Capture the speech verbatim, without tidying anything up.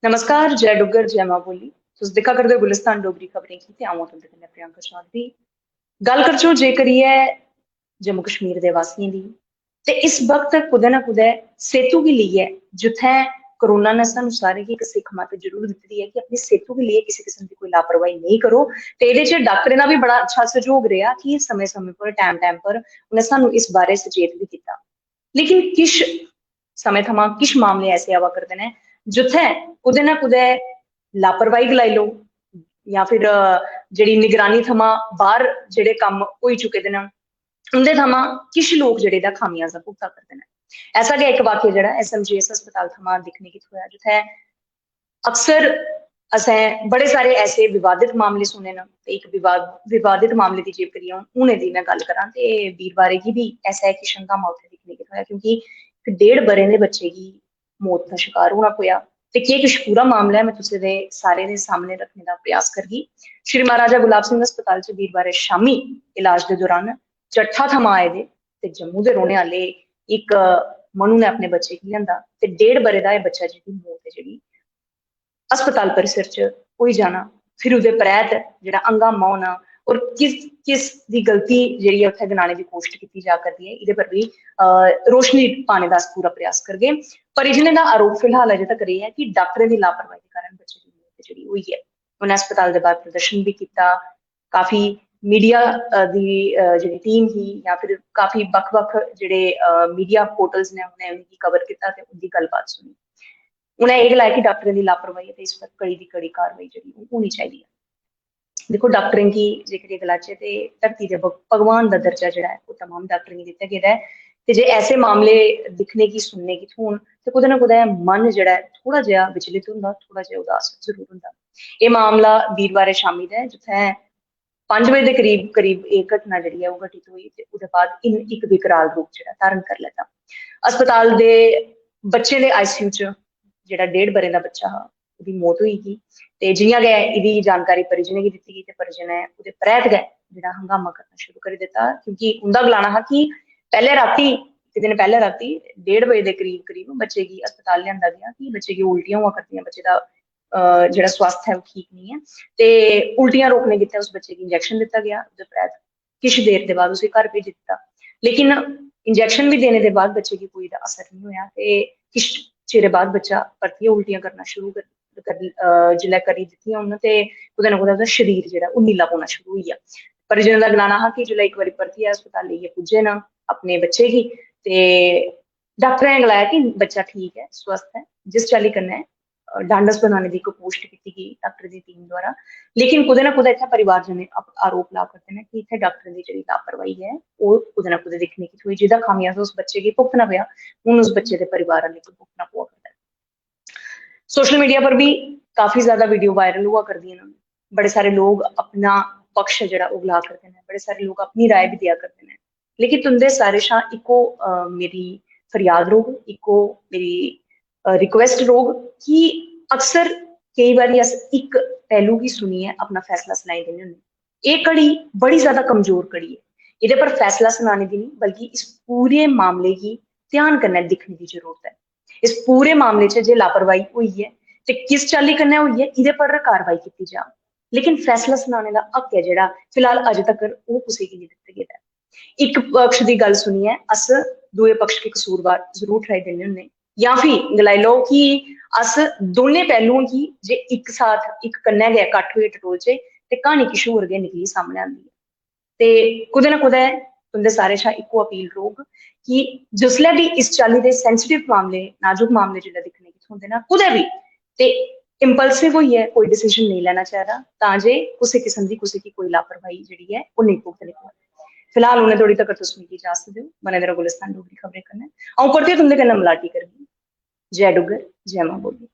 नमस्कार, जय डुग्गर, जय मां बोली। तुस दिक्खा करदे ओ गुलिस्तान डोगरी खबरें गी ते अ'ऊं आं तुं'दे कन्नै प्रियंका चौधरी। गल्ल करचै जे करियै जम्मू कश्मीर दे वासियें दी, ते इस वक्त कुतै ना कुतै सेह्तू गी लेइयै, जित्थै कोरोना ने सानूं सारें गी इक सिक्ख मत जरूर दित्ती दी ऐ कि अपनी सेह्तू गी लेइयै किसी किस्म दी कोई लापरवाही नेईं करो। ते एह्दे च डाक्टरें दा बी बड़ा अच्छा सैह्योग रेहा कि समें-समें पर, टैम-टैम पर उ'नें सानूं इस बारै सचेत बी कीता। लेकिन किश समें थमां किश मामले ऐसे आवा करदे न जित्थै कुतै ना कुतै लापरवाही गलाई लो, जां फिर, अ, जेह्ड़ी निगरानी थमां बाह्र जेह्ड़े कम्म होई चुके दे न, उं'दे थमां किश लोक जेह्ड़े दा खामियाजा भुगता करदे न। ऐसा गै इक वाक्य जेह्ड़ा S M G S अस्पताल थमां दिक्खने गी थ्होआ, जित्थै अक्सर असें बड़े सारे ऐसे विवादित मामले सुने न, ते इक विवाद, विवादित मामले दी जेकर हून, हूनै दी में गल्ल करां, ते बीरवारें गी बी ऐसा इक हंगामा उत्थै दिक्खने गी थ्होआ, क्योंकि इक डेढ़ ब'रें दे बच्चे गी मौत दा शकार होना पेआ। ते केह् किश पूरा मामला ऐ, में तुसें दे सारें दे सामने रक्खने दा प्रयास करगी। श्री महाराजा गुलाब सिंह अस्पताल च बीरवारें शामी इलाज दे दौरान चट्ठा थमां आए दे ते जम्मू दे रौह्ने आह्ले इक मनु ने अपने बच्चे गी लेआंदा ते डेढ़ ब'रे दा एह् बच्चा जेह्दी मौत ऐ जेह्ड़ी अस्पताल परिसर च होई जाना, फिर ओह्दे परैत जेह्ड़ा हंगामा होना और किस, किस दी गलती जेह्ड़ी ऐ उत्थै गनाने दी कोशट कीती जा करदी ऐ, एह्दे पर बी, अ, रोशनी पाने दा अस पूरा प्रयास करगे। परिजनें दा आरोप फिलहाल अजें तक एह् ऐ कि डाक्टरें दी लापरवाही दे कारण बच्चे दी मौत जेह्ड़ी होई ऐ। उ'नें अस्पताल दे बाह्र प्रदर्शन बी कीता, काफी मीडिया, अ, दी, अ, जेह्ड़ी टीम ही जां फिर काफी बक्ख-बक्ख जेह्ड़े, अ, मीडिया पोर्टल्स ने उ'नें उ'नेंगी कवर कीता ते उं'दी गल्लबात सुनी। उ'नें एह् गलाया कि डाक्टरें दी लापरवाही ते इस पर कड़ी दी कड़ी कार्रवाई जेह्ड़ी ओह् होनी चाहिदी ऐ। दिक्खो, डाक्टरें गी जेकर एह् गलाचै ते धरती दे भग-, भगवान दा दर्जा जेह्ड़ा ऐ ओह् तमाम डाक्टरें गी दित्ता गेदा ऐ। ते जे ऐसे मामले दिक्खने गी, सुनने गी थ्होन ते कुतै ना कुतै मन जेह्ड़ा ऐ थोह्ड़ा जेहा विचलित होंदा, थोह्ड़ा जेहा उदास जरूर होंदा। एह् मामला बीरवारें शामी दा ऐ, जित्थै पंज बजे दे करीब, करीब एह् घटना जेह्ड़ी ऐ ओह् घटित होई ते ओह्दे बाद इन इक विकराल रूप जेह्ड़ा धारण करी लैता। अस्पताल दे बच्चें दे I C U च जेह्ड़ा डेढ़ ब'रें दा बच्चा हा, ओह्दी मौत होई गेई। ते जि'यां गै एह्दी जानकारी परिजनें गी दित्ती गेई ते परिजनें ओह्दे परैत गै जेह्ड़ा हंगामा करना शुरू करी दित्ता, क्योंकि उं'दा गलाना हा कि पैह्ले राती, इक दिन पैह्ले राती डेढ़ बजे दे करीब, करीब बच्चे गी अस्पताल लेआंदा गेआ कि बच्चे गी उल्टियां होआ करदियां, बच्चे दा, अ, जेह्ड़ा स्वास्थ ऐ ओह् ठीक नेईं ऐ। ते उल्टियां रोकने गित्तै उस बच्चे गी इंजैक्शन दित्ता गेआ, ओह्दे परैत किश देर दे बाद उसी घर भेजी दित्ता। लेकिन इंजैक्शन बी देने दे बाद बच्चे गी कोई दा असर नेईं होएआ ते किश चिरै बाद बच्चा परतियै उल्टियां करना शुरू कर, कर, अ, जिसलै करी दित्तियां उन्न ते कुतै ना कुतै ओह्दा शरीर जेह्ड़ा ओह् नीला पौना शुरू होई गेआ। परिजनें दा गलाना हा कि जिसलै इक बारी परतियै अस्पताल लेइयै पुज्जे न अपने बच्चे गी ते डाक्टरें गलाया कि बच्चा ठीक ऐ, स्वस्थ ऐ, जिस चाल्ली कन्नै, अ, डांडस बनाने दी इक कोशट कीती गेई डाक्टर दी टीम द्वारा। लेकिन कुतै ना कुतै इत्थै परिवारजन अप-, आरोप ला करदे न कि इत्थै डाक्टरें दी जेह्ड़ी लापरवाही ऐ, ओह् कुतै ना कुतै दिक्खने गी थ्होई, जेह्दा खामियाजा उस बच्चे गी भुगतना पेआ, हून उस बच्चे दे परिवार आह्लें गी भुगतना पवा करदा ऐ। सोशल मीडिया पर बी काफी ज्यादा वीडियो वायरल होआ करदियां न, बड़े सारे लोक अपना पक्ष जेह्ड़ा ओह् गला करदे न, बड़े सारे लोक अपनी राय बी देआ करदे न। लेकिन तुं'दे सारे शा इक्को, अ, मेरी फरियाद रौह्ग, इक्को मेरी, अ, रिक्वेस्ट रौह्ग कि अक्सर केई बारी अस इक पैह्लू गी सुनियै अपना फैसला सनाई दिन्ने होन्ने। एह् कड़ी बड़ी ज्यादा कमजोर कड़ी ऐ। एह्दे पर फैसला सनाने दी निं, बल्कि इस पूरे मामले गी ध्यान कन्नै दिक्खने दी जरूरत ऐ। इस पूरे मामले च जे लापरवाही होई ऐ ते किस चाल्ली कन्नै होई ऐ, एह्दे पर कार्रवाई कीती जा। लेकिन फैसला सनाने दा हक ऐ जेह्ड़ा, फिलहाल अजें तक्कर ओह् कुसै गी निं दित्ता गेदा ऐ। इक पक्ष दी गल्ल सुनियै अस दूए पक्ष गी कसूरवार जरूर ठर्हाई दिन्ने होन्ने, जां फ्ही गलाई लैओ कि अस दोनें पैह्लुएं गी जे इक साथ, इक कन्नै गै कट्ठ होइयै टटोलचै ते क्हानी किश होर गै निकली सामनै आंदी ऐ। ते कुतै ना कुतै तुं'दे सारें शा इक्को अपील रौह्ग कि जिसलै बी इस चाल्ली दे sensitive मामले, नाजुक मामले जिसलै दिक्खने गी थ्होंदे न कुतै बी, ते impulsive होइयै कोई decision नेईं लैना चाहिदा, तां जे कुसै किस्म दी कुसै गी कोई लापरवाही जेह्ड़ी ऐ ओह् नेईं भुगतनी पवै। फिलहाल उ'नें धोड़ी तगर तुस मिगी इजाजत देओ, बने दे र'वो गुलिस्तान डोगरी खबरें कन्नै। अ'ऊं परतियै तुं'दे कन्नै मलाटी करगी। जय डुग्गर, जय मां बोली।